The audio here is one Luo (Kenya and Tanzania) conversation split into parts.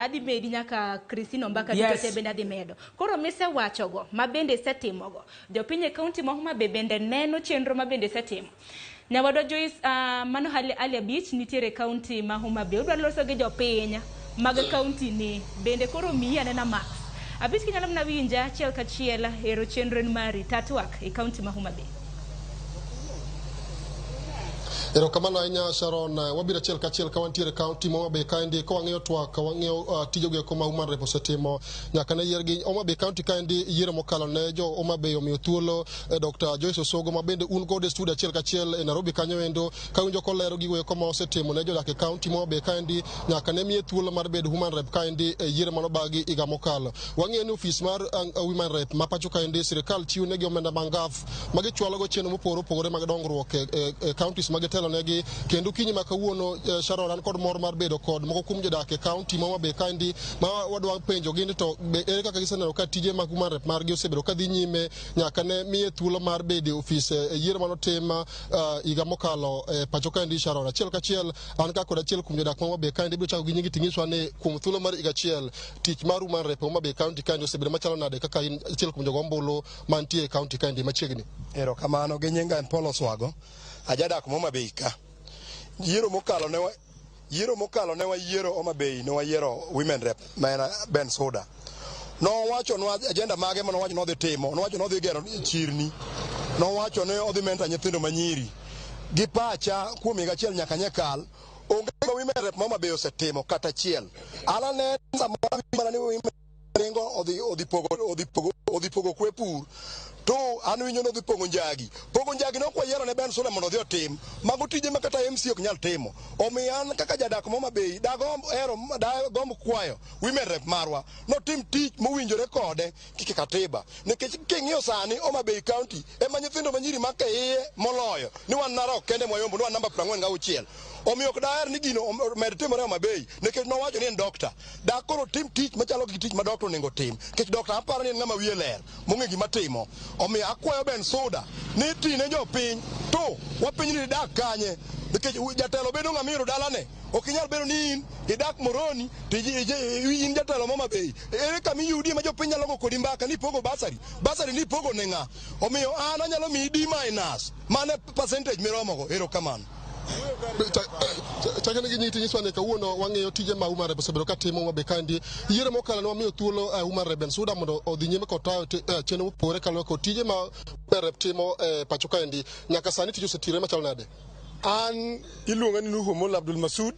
Adhi medi nyaka Christine Ombaka duto te bende adhi medo. Koro misewachogo ma bende isetimogo, jopiny e kaunti ma Homa Bay bende neno chenro ma bende isetimo. Nyawadwa Joyce mano Ali Abich nitiere e kaunti ma Homa Bay. Odwa loso gi jopiny mag kaunti ni bende koro miyi anena marks. Abich kinyalo mana winja achiel kachiel ero chenro en mari tatwak e kaunti ma Homa Bay. Erokamano ahinya Sharon. Wabiro achiel kachiel ka wantiere kaunti ma Homa Bay kaendi ka wang'iyo twak wang'iyo tije go eko ma Women Rep osetimo nyaka ne yiergi Homa Bay County kaendi yiero mokalo ne jo Homa Bay omiyo thuolo Dr. Joyce Osogo ma bende un godo e studio achiel kachiel e Nairobi kanyo endo kawinjo kolero gigo eko ma osetimo ne jodak e kaunti ma Homa Bay kaendi nyaka ne miye thuolo mar bedo Women Rep kaendi e yiero manobagi higa mokalo. Wang'iyo ni ofis mar Women Rep ma pacho kaendi sirikal chiwo negi omenda mangaf ma gichwalogo chenro mopogore opogore mag dongruok e counties ma gitelonegi kendo kinyi ma kawuono Sharon an kod mor mar bedo kod moko kuom jodak e county ma Homa Bay kaendi ma wadwa penjo gi ni to ere kaka giseneno ka tije mag Women Rep margi osebedo ka dhi nyime nyaka ne miye thuolo mar bedo e ofis e yiero manotim higa mokalo e pacho kaendi Sharon. Achiel kachiel an ka kod achiel kuom jodak ma Homa Bay kaendi ibiro chako gi nyingi ting'iswa ni kuom thuolo mar higa achiel tich mar Women Rep e Homa Bay County kaendi osebedo machalo nade kaka in achiel kuom jogo ombulu mantie e county kaendi machiegni. Erokamano gi nyinga en Paul Oswago, ajadak ma Homa Bay ka. Yiero mokalo ne yiero mokalo ne wayiero Homa Bay ne wayiero Women Rep ma en Ben Suda. Nowachonwa agenda mage mane owacho ni odhi timo, nowacho ni odhi gero chirni, nowacho ni odhi mentor nyithindo manyiri. Gi pacha kuom higa achiel nyaka nyekal, onge gima Women Rep ma Homa Bay osetimo kata achiel. An aneno samoro mana ni women ringo odhi pogo kwe pur to an winjo ni odhi pogo njagi. Pogo njagi nok wayiero ne Ben Suda mondo odhi otim. Mago tije ma kata MC ok nyal timo. Omiyo an kaka jadak ma Homa Bay dagomb hero dagomb kwayo Women Rep marwa notim tich mowinjore kode kaka katiba. Nikech king'iyo sani Homa Bay County ema nyithindo manyiri make iye moloyo ni wan Narok kende mwayombo ni wan namba 46. Omiyo ok daher ni gino omed timore Homa Bay nikech nowacho ni en doctor. Dak koro tim tich machalo gi tich ma doctor onego tim. Nikech doctor aparo ni en ng'ama wiye ler mong'e gima timo. Omiyo akwayo Ben Suda ni tine jopiny to wapenj ni idak kanye nikech jatelo bedo ng'ama iyudo dalane. Ok inyal bedo ni in idak Moroni to in jatelo ma Homa Bay. Ere kama iyudie ma jopiny nyalo go kodi mbaka ni ipogo bursary? Bursary ni ipogo ne ng'a? Omiyo an anyalo miyi D minus. Mano e percentage miromogo. Erokamano. Chakne gi nyingi tinyiswa ni kawuono wang'iyo tije ma Women Rep osebedo katimo Homa Bay kaendi. Yiero mokalo ne wamiyo thuolo Women Rep Ben Suda mondo odhi nyime kod tayo chenro mopogore kaluwore kod tije ma Women Rep timo e pacho kaendi. Nyaka sani tich osetire machalo nade? An iluonga ni Nuhu Molla Abdul Masud.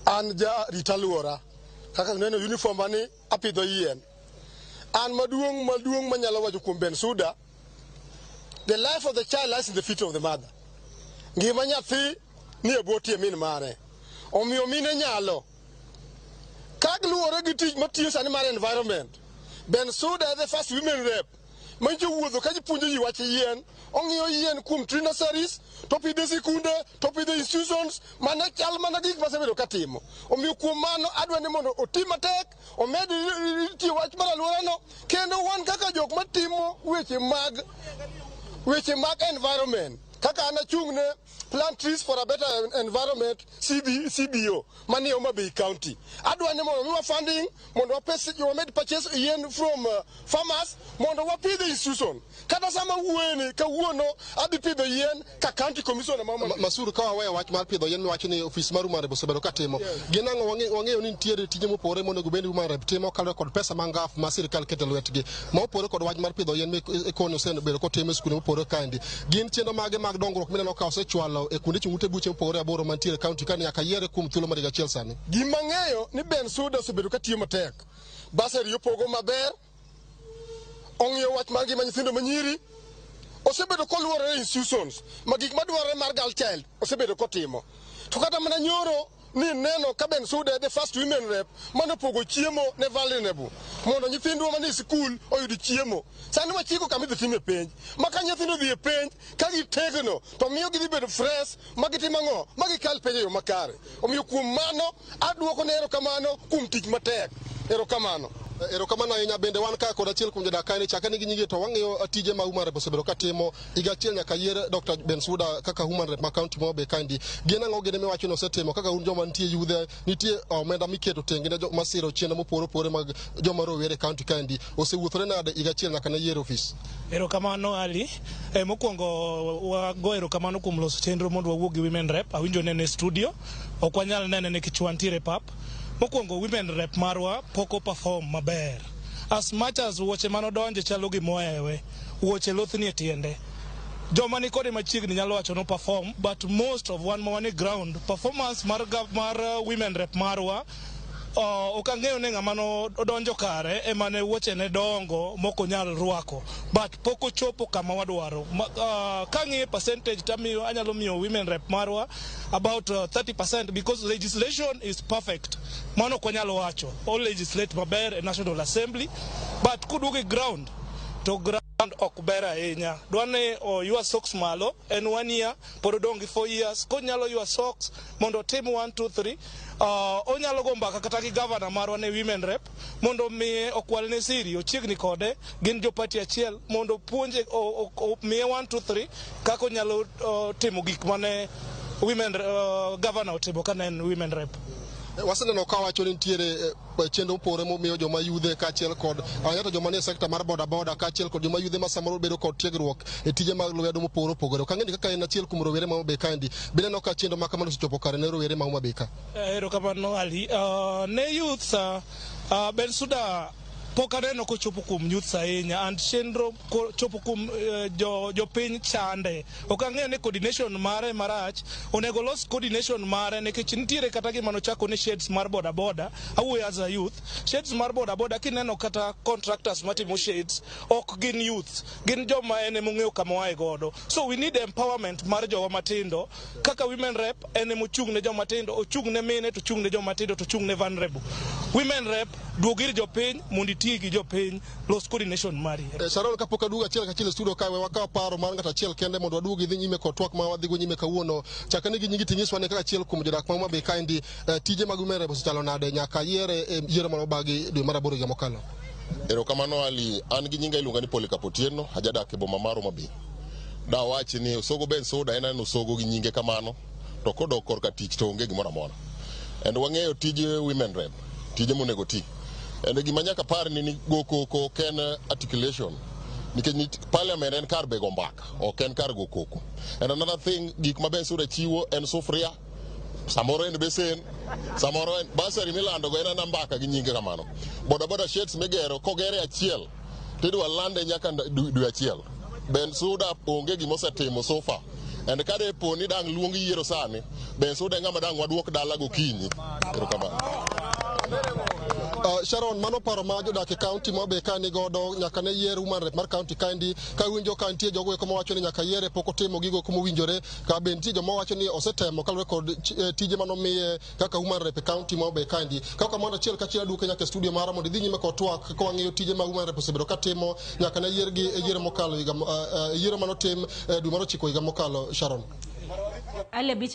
An jarit alwora. Kaka uneno uniform ni apidho yien. An maduong' maduong' manyalo wacho kuom Ben Suda, the life of the child lies in the feet of the mother. Ngima nyathi ni e bwo tie min mare. Omiyo mine nyalo. Ka luwore gi tich matiyo sani mar environment, Ben Suda e the first women rep manyicho wuotho ka jipuonjo ji wach yien. Ong'iyo yien kuom tree nurseries, to pidho e sikunde, to pidho e institutions, mano chal mana gik masebedo katimo. Omiyo kuom mano adwa ni mondo oti matek, omed tiyo wach mar alworano, kendo wan kaka jok matimo weche mag environment, kaka an achung' ne Plant Trees for a Better Environment CB, CBO manie Homa Bay County. Adwa ni mondo miwa funding mondo wamed purchase yien from farmers mondo wapidh e institution. Kata sama wuoyeni kawuono adhi pidho yien ka county commissioner ma Homa Bay. Masur ka waweyo wach mar pidho yien miwacho ni ofis mar Women Rep osebedo katimo. Gin ang'o wang'eyo ni nitiere tije mopogore monego bed ni Women Rep timo kaluwore kod pesa mangaf ma sirikal keto e lwetgi. Ma opogore kod wach mar pidho yien mikoni osebedo kotim e skunde mopogore kaendi. Gin chenro mage mag dongruok mineno ka osechwalo e kuonde chung' ute buche mopogore aboro mantiere e county ka nyaka yiere kuom thuolo mar higa achiel sani? Gima ng'eyo ni Ben Suda osebedo katiyo matek. Bursary opogo maber, ong'iyo wach mar ngima nyithindo manyiri, osebedo koluorore e institutions ma gik madwarore mar girl child osebedo kotimo. To kata mana nyoro ni neno ka Ben Suda the first women rep mane opogo chiemo ne vulnerable mondo nyithindwa manie sikul oyud chiemo. Sani wachiko kama idhi time penj ma ka nyithindo odhi e penj ka gitegno to miyo gidhi bedo fresh ma gitimo ang'o ma gikal penj e yo makare. Omiyo kuom mano aduoko ne erokamano kuom tich matek. Erokamano. Erokamano ahinya. Bende wan ka kod achiel kuom jodak kae ni chake nigi nyinge to wang'iyo tije ma Women Rep osebedo katimo higa achiel nyaka yier Dr. Bensouda kaka Women Rep ma kaunti ma Homa Bay kaendi. Gin ang'o gini miwacho ni osetimo kaka un joma nitie yudhe, nitie omenda miketo tenge ne joma siro chenro mopogore opogore mag joma rowere e kaunti kaendi. Osewuothore nade higa achiel nyaka ne yier ofis? Erokamano, Ali. Mokwongo wago erokamano kuom loso chenro mondo wawuo gi Women Rep. Awinjo nene e studio. Ok wanyal nene nikech wantiere e pap. Mokwongo, Women Rep marwa pok o perform maber. As much as wuoche manodonje chalo gimoewe, wuoche lothni e tiende. Joma ni kode machiegni nyalo wacho no perform, but most of wan ma wan e ground, performance mar Women Rep marwa ok ang'eyo ni ng'ama nodonjo kare ema ne wuoche ne dongo mok onyal rwako, but pok ochopo kama wadwaro. Kang'iyo percentage, tamiyo anyalo miyo Women Rep marwa about 30% because legislation is perfect. Mano ok wanyalo wacho o legislate maber e National Assembly, but koduogo e ground to ground ok ber ahinya. Dwa ni oywa socks malo. En one year, pod odong' gi 4 years. Konyalo ywa socks mondo otim 1 2 3, onyalo go mbaka kata gi gavana marwa ne Women Rep mondo miye okwalne siri ochiegni kode, gin jo party achiel, mondo opuonje, omiye 1 2 3 kaka onyalo timo gik mane women governor otimo kane en Women Rep. Waseneno ka wacho ni nitiere chenro mopogore momiyo joma yudhe kaachiel kod ahinya to joma nie sekta mar bodaboda kaachiel kod joma yudhe ma samoro bedo kod tiegruok e tije mag lwedo mopogore opogore. Ok ang'e ni kaka en achiel kuom rowere ma Homa Bay kaendi, bineno ka chenro ma kamano osechopo kare ne rowere ma Homa Bay ka? Erokamano, Ali. Ne youths, Bensuda pok aneno kochopo kuom youths ahinya and chenro chopo kuom jo jopiny chande. Ok ang'eyo ni coordination mare marach. Onego los coordination mare nikech nitiere kata gima nochako ni sheds mar bodaboda. Awuoyo as a youth. Sheds mar bodaboda, kineno kata contractors matimo sheds ok gin youths, gin joma en emong'eyo kama oae godo. So we need empowerment mar jowa matindo. Kaka Women Rep en emochung' ne joma tindo, ochung' ne mine, to ochung' ne joma tindo, to ochung' ne vulnerable. Women Rep, duog ir jopiny mondo iti gi jopiny, los coordination mari. Sharon, kapok aduogo achiel kachiel e studio kae, we wakaw paro mar ng'ato achiel kende mondo waduog idhi nyime kod twak ma wadhigo nyime kawuono. Chaka nigi nyingi ting'iswa ni kaka achiel kuom jodak ma Homa Bay kaendi, tije mag Women Rep osechalo nade nyaka yiere e yiero manobagi dwe mar aboro higa mokalo? Erokamano, Ali. An gi nyinga iluonga ni Polycarp Otieno, ajadak e boma mar Homa Bay. Dawach ni Osogo Bensuda en aneno Osogo gi nyinge kamano, to kodok korka tich to onge gimoro amora. And wang'eyo tij Women Rep, tije monego ti. And gima nyaka par ni go koko ok en articulation. Nikech parliament en kar bego mbaka, ok en kar go koko. And another thing, gik ma Bensuda chiwo en sufria, samoro en besen, samoro en bursary milando go en ana mbaka gi nyinge kamano. Bodaboda sheds migero kogere achiel tidwa lande nyaka dwe achiel. Bensuda onge gimosetimo so far. And ka depo ni dang' luong yiero sani, Bensuda e ng'ama dang' waduok dala gokinyi. Erokamano. Sharon, mano paro ma jodak e kaunti ma Homa Bay ka ni godo nyaka ne yier Woman Rep mar kaunti kaendi. Ka winjo ka nitie jogo eko mawacho ni nyaka yiere pok otimo gigo eko mowinjore, ka be nitie joma wacho ni osetemo kaluwore kod tije manomiye kaka Woman Rep e kaunti ma Homa Bay kaendi. Kaka kamano, achiel kachiel aduoke nyaka e studio mara mondo idhi nyime kod twak ka wang'iyo tije ma Woman Rep osebedo katimo nyaka ne yiergi e yiero mokalo higa yiero manotim dwe mar ochiko higa mokalo. Sharon. Ali Abich.